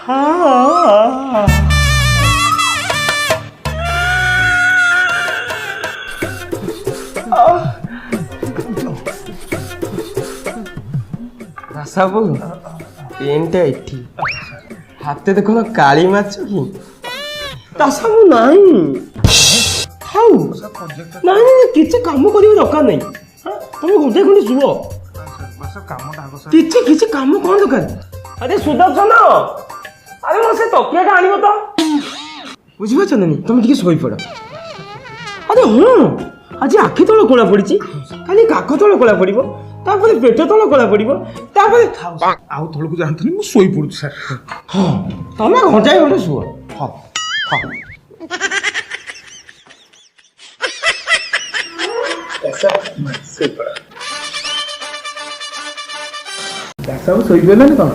ହଁ। ଦାସବାବୁ, ପେନ୍ଟା ଏଠି, ହାତେ ଦେଖୁନ କାଳି ମାଛ କି। ଦାସବାବୁ, ନାଇଁ ଥାଉ, ନାଇଁ ନାଇଁ, କିଛି କାମ କରିବା ଦରକାର ନାହିଁ। ତମେ ଘଣ୍ଟେ ଖଣ୍ଡେ ଶୁଅ। କିଛି କିଛି କାମ କଣ ଦରକାର? ଆରେ ସୁଦର୍ଶନ, ଆରେ ମୋର ସେ ତକିଆଟା ଆଣିବ ତ। ବୁଝିପାରୁଛ ନା? ତମେ ଟିକେ ଶୋଇପଡ଼। ଆରେ ହଁ, ଆଜି ଆଖି ତଳ କଳା ପଡ଼ିଛି, କାଲି କାଖ ତଳ କଳା ପଡ଼ିବ, ତାପରେ ପେଟ ତଳ କଳା ପଡ଼ିବ, ତାପରେ ଆଉ ତଳକୁ ଯାଆନ୍ତୁନି, ମୁଁ ଶୋଇ ପଡୁଛି ସାର୍। ହଁ, ତମେ ଘଣ୍ଟାଏ ଘଣ୍ଟେ ଶୁଅ। ହଁ ହଁ, ଶୋଇପଡ଼। ଦାସବାବୁ ଶୋଇପଡ଼ିଲେନି କଣ?